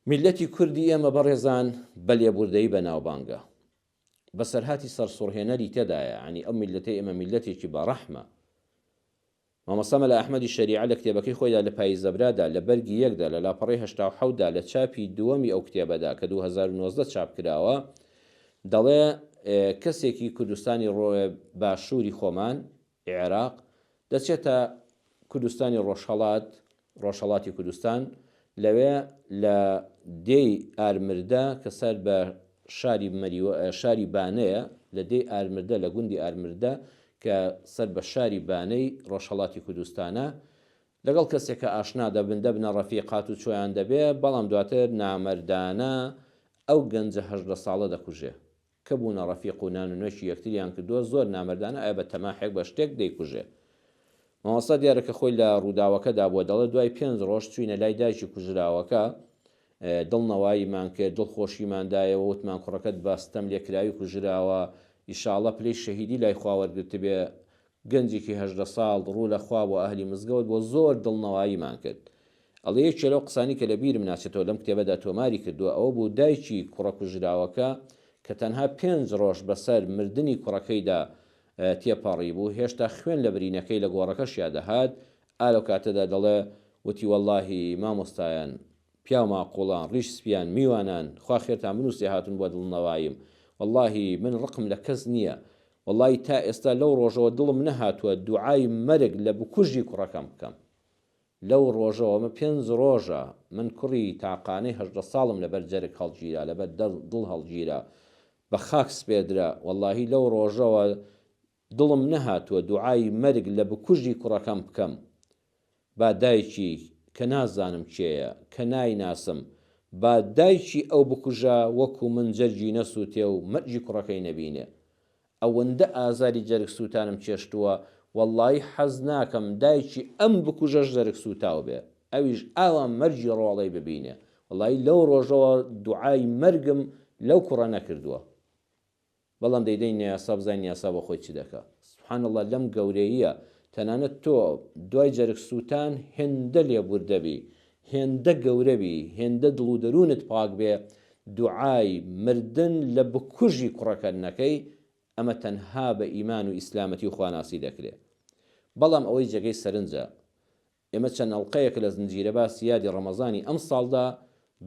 میللەتی کوردی ئێمە بەڕێزان بە لێبوردەیی بەناوبانگە. بەسەرهاتی سەرسوڕهێنەری تێدایە، یانی ئەو میللەتەی ئێمە میللەتێکی بە ڕەحمە. مامۆستا مەلا ئەحمەدی شەریعە لە کتێبەکەی خۆیدا لە پاییزەبرادا لە بەرگی یەکدا لە لاپەڕەی 87 دا لە چاپی دووەمی ئەو کتێبەدا کە 2019 چاپ کراوە دەڵێ کەسێکی کوردستانی باشووری خۆمان عێراق، دەچێتە کوردستانی ڕۆژهەڵات، ڕۆژهەڵاتی کوردستان، لەوێ لە دێی ئارمردە کە سەر بە شاری مەریوە شاری بانەیە، لە دێی ئارمردە لە گوندی ئارمردە کە سەر بە شاری بانەی ڕۆژهەڵاتی کوردستانە، لەگەڵ کەسێکا ئاشنا دەبن، دەبنە ڕەفیق، هاتوچۆیان دەبێ، بەڵام دواتر نامەردانە ئەو گەنجە 18 ساڵە دەکوژێ. کە بوونە ڕەفیق و نان و نوێکی یەکتریان کردووە زۆر نامەردانە ئایا بە تەماحێک بە شتێک دەیکوژێ؟ مامۆستا دیارە کە خۆی لە ڕووداوەکەدا بووە دەڵێ دوای پێنج ڕۆژ چووینە لای دایکی کوژراوەکە دڵنەواییمان کرد دڵخۆشیمان دایەوە وتمان کوڕەکەت بە ستەم لێکراوی کوژراوە ئیشاڵڵە پلەی شەهیدی لای خوا وەرگرتبێ گەنجێکی 18 ساڵ ڕوو لە خوا بۆ ئەهلی مزگەوت بۆ زۆر دڵنەواییمان کرد ئەڵێ یەکێ لەو قسانی کە لە بیرم ناچێتەوە لەم کتێبەدا تۆماری کردووە ئەوە بوو دایکی کوڕە کوژراوەکە کە تەنها پێنج ڕۆژ بەسەر مردنی کوڕەکەیدا تێپەڕیبوو هێشتا خوێن لە برینەکەی لە گۆڕەکەشیا دەهات ئا لەو کاتەدا دەڵێ وتی وەڵاهی مامۆستایان پیاو ماقوڵان ڕیش سپیان میوانان خوا خێرتان بنووسێ هاتوون بۆ دڵنەواییم وەڵاهی من ڕقم لە کەس نییە وەڵاهی تا ئێستا لەو ڕۆژەوە دڵم نەهاتووە دوعای مەرگ لە بکوژی کوڕەکەم بکەم لەو ڕۆژەوە ئەمە پێنج ڕۆژە من کوڕی تاقانەی 18 ساڵم لەبەر جەرگ هەڵگیرا لەبەر دڵ هەڵگیرا بە خاک سپێردرا وەڵاهی لەو ڕۆژەوە دڵم نەهاتووە دوعای مەرگ لە بکوژی کوڕەکەم بکەم با دایکی کە نازانم کێیە کە نایناسم با دایکی ئەو بکوژە وەکو من جەرگی نەسوتێ و مەرگی کوڕەکەی نەبینێ ئەوەندە ئازاری جەرگ سوتانم چێشتووە وەڵایی حەز ناکەم دایکی ئەم بکوژەش جەرگ سوتاو بێ ئەویش ئاوا مەرگی ڕۆڵەی ببینێ وەڵایی لەو ڕۆژەوە دوعای مەرگم لەو کوڕە نەکردووە بەڵام دەیدەینە یاسا بزانین یاسا بۆ خۆی چ دەکا سبحان اللە لەم گەورەییە تەنانەت تۆ دوای جەرگ سوتان هێندە لێبوردە بی هێندە گەورە بی هێندە دڵ و دەروونت پاک بێ دوعای مردن لە بکوژی کوڕەکەت نەکەی ئەمە تەنها بە ئیمان و ئیسلامەتی و خواناسی دەکرێ بەڵام ئەوەی جێگەی سەرنجە ئێمە چەند ئەڵقەیەکە لە زنجیرە باسی یادی ڕەمەزانی ئەمساڵدا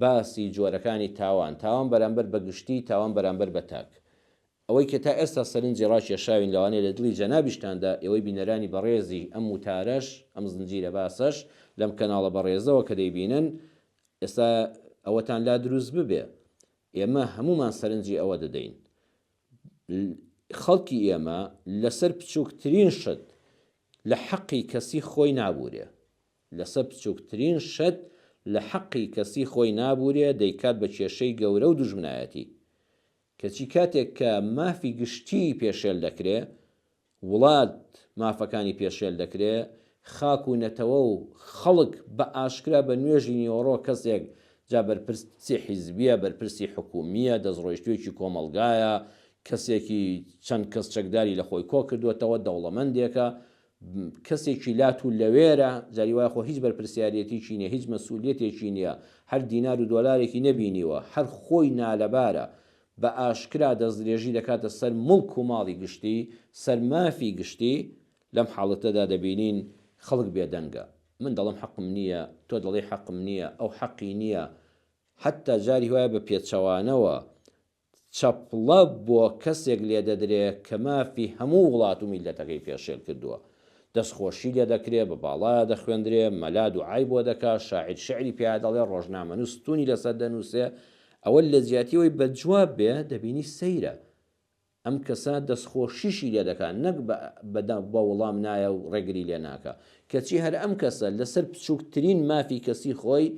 باسی جۆرەکانی تاوان، تاوان بەرامبەر بە گشتی، تاوان بەرامبەر بە تاک. ئەوەی کە تا ئێستا سەرنجی ڕاکێشاوین لەوانەیە لە دڵی جەنابیشتاندا ئێوەی بینەرانی بەڕێزی ئەم وتارەش، ئەم زنجیرە باسەش لەم کەناڵە بەڕێزەوە کە دەیبینن ئێستا ئەوەتان لا دروست ببێ. ئێمە هەموومان سەرنجی ئەوە دەدەین. خەڵکی ئێمە لەسەر بچووکترین شت لە حەقی کەسی خۆی نابوورێ. لەسەر بچووکترین شت لە حەقی کەسی خۆی نابوورێ، دەیکات بە کێشەی گەورە و دوژمنایەتی. کەچی کاتێک کە مافی گشتیی پێشێل دەکرێ، وڵات مافەکانی پێشێل دەکرێ، خاک و نەتەوە و خەڵک بە ئاشکرا بە نوێژی نیوەڕۆ کەسێک جا بەرپرسی حیزبیە، بەرپرسی حکوومییە، دەستڕۆیشتوویەکی کۆمەڵگایە، کەسێکی چەند کەس چەکداری لە خۆی کۆکردووەتەوە، دەوڵەمەندێکە، کەسێکی لات و لەوێرە، جاری وایە خۆ هیچ بەرپرسیاریەتیی نییە، هیچ مەسئولیەتێکی نییە، هەر دینار و دۆلارێکی نەبینیوە، هەر خۆی نالەبارە، بە ئاشکرا دەستدرێژی دەکاتە سەر موڵک و ماڵی گشتی، سەر مافی گشتی، لەم حاڵەتەدا دەبینین خەڵک بێدەنگە. من دەڵێم حەقم نییە، تۆ دەڵێی حەقم نییە، ئەو حەقی نییە، حەتتا جاری وایە بە پێچەوانەوە چەپڵە بۆ کەسێک لێدەدرێ کە مافی هەموو وڵات و میللەتەکەی پێشێل کردووە. دەستخۆشی لێدەکرێ، بە باڵایا دەخوێندرێ، مەلا دوعای بۆ دەکا، شاعیر شیعری پیا دەڵێ، ڕۆژنامەنووس ستوونی لەسەر دەنووسێ، ئەوە لە جیاتی ئەوەی بە جواب بێ، دەبینی سەیرە. ئەم کەسە دەستخۆشیشی لێ دەکا، نەک بە وڵام نایە و ڕێگری لێ ناکا. کەچی هەر ئەم کەسە لەسەر بچووکترین مافی کەسی خۆی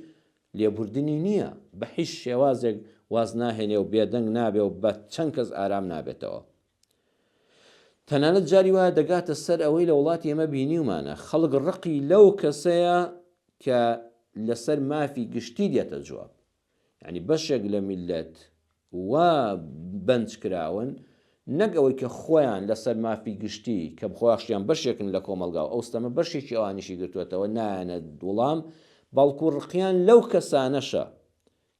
لێبوردنی نییە، بە هیچ شێوازێک واز ناهێنێ و بێدەنگ نابێ و بە چەند کەس ئارام نابێتەوە. تەنانەت جاری وایە دەگاتە سەر ئەوەی لە وڵاتی ئێمە بینیومانە، خەڵک ڕقی لەو کەسەیە کە لەسەر مافی گشتی دێتە جواب. یانی بەشێک لە میللەت وا بەنج کراون نەک ئەوەی کە خۆیان لەسەر مافی گشتی کە خۆیان بەشێکن لە کۆمەڵگا و ئەو ستەمە بەشێکی ئەوانیشی گرتووەتەوە نایەنە وڵام، بەڵکو ڕقیان لەو کەسانەشە.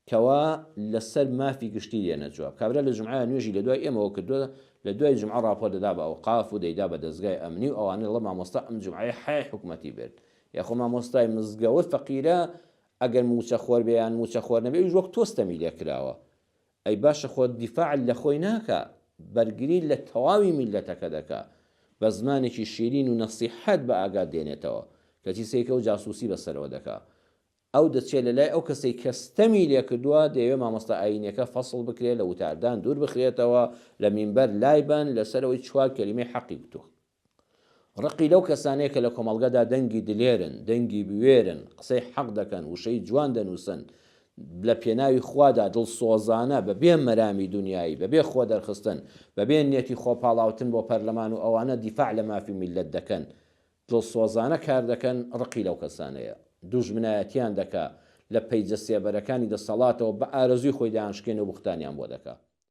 کەوا لەسەر مافی گشتی دێنە جواب. کابرا لە جومعەیا نوێژی لە دوای ئێمەوە کردووە، لە دوای جومعە ڕاپۆرت دەدا بە ئەوقاف و دەیدا بە دەزگای ئەمنی و ئەوانە دەڵێ مامۆستا ئەم جومعەیە حەیای حکومەتی برد. یاخۆ مامۆستای مزگەوت فەقیرە ئەگەر مووچە خۆر بێ یان مووچە خۆر نەبێ ئەویش وەک تۆ ستەمی لێ کراوە. ئەی باشە خۆ دیفاع لە خۆی ناکا بەرگری لە تەواوی میللەتەکە دەکا بە زمانێکی شیرین و نەسیحەت بە ئاگات دێنێتەوە کەچی سەیرکە ئەو جاسوسی بەسەرەوە دەکا ئەو دەچێ لە لای ئەو کەسەی کە ستەمی لێ کردووە دەیەوێ مامۆستا ئایینیەکە فەسڵ بکرێ لە وتاردان دوور بخرێتەوە لە مینبەر لای بەن لەسەر ئەوەی چوار کەلیمەی حەقی گوتووە. ڕقی لەو کەسانەیە کە لە کۆمەڵگەدا دەنگی دلێرن، دەنگی بوێرن، قسەی حەق دەکەن، وشەی جوان دەنووسن، لە پێناوی خوادا دڵسۆزانە، بە بێ مەرامی دونیایی، بە بێ خۆدەرخستن، بە بێ نیەتی خۆپاڵاوتن بۆ پەرلەمان و ئەوانە دیفاع لە مافی میللەت دەکەن، دڵسۆزانە کار دەکەن، ڕقی لەو کەسانەیە. دوژمنایەتیان دەکا، لە پەیجە سێبەرەکانی دەسەڵاتەوە بە ئارەزووی خۆی دەیانشکێنێ و بوختانیان بۆ دەکا.